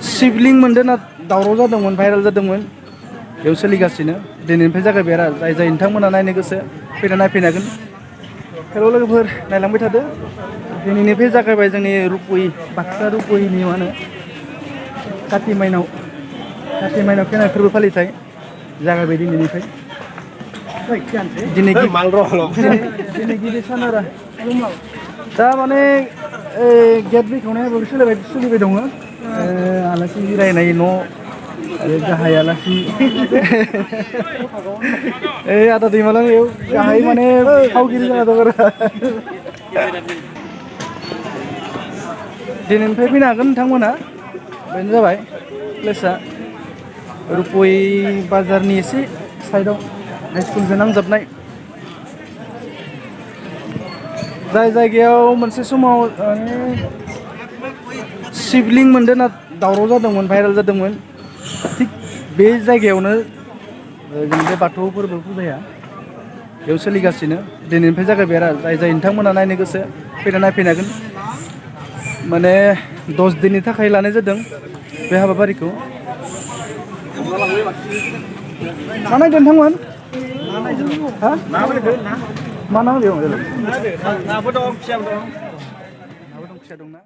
शिवलिंग मोनदों ना दावराव जादोंमोन भाइरेल जादोंमोन बेयाव सोलिगासिनो दिनैनिफ्राय जागायबाय आरो जाय नोंथांमोना नायनो गोसो फैना नायफैनो हागोन। हेल' लोगोफोर नायलांबाय थादो दिनैनिफ्राय जागायबाय जोंनि रुप'हि बाक्सा रुप'हिनि मा होनो काति माइनाव खेराइ फोरबो फालिथाय जागायबाय दिनैनिफ्राय दिनै गिबि सान आरो दा माने गेट बेखेवनायाबो सोलिबाय दङ आलासि जिरायनाय न' गाहाय आलासि आदा दैमाला बेयाव गाहाय माने फावगिरि जाना दं आरो दिनैनिफ्राय फैनो हागोन नोंथांमोना बेनो जाबाय प्लेसआ रुप'हि बाजारनि एसे साइडआव हाइ स्कुलजों नांजाबनाय जाय जायगायाव मोनसे समाव शिवलिं मोनदों ना दावराव जादोंमोन भाइरेल जादोंमोन थिग बे जायगायावनो जों बे बाथौ फोरबो फुजाया बेयाव सोलिगासिनो दिनैनिफ्राय जागायबाय आरो जाय नोंथांमोना नायनो गोसो फैना नायफैनो हागोन। माने 10 दिननि थाखाय लानाय जादों बे हाबाफारिखौ मा नायदों नोंथांमोन मा ना बेयाव नाबो दं खुसियाबो दं नाबो दं खुसिया दंना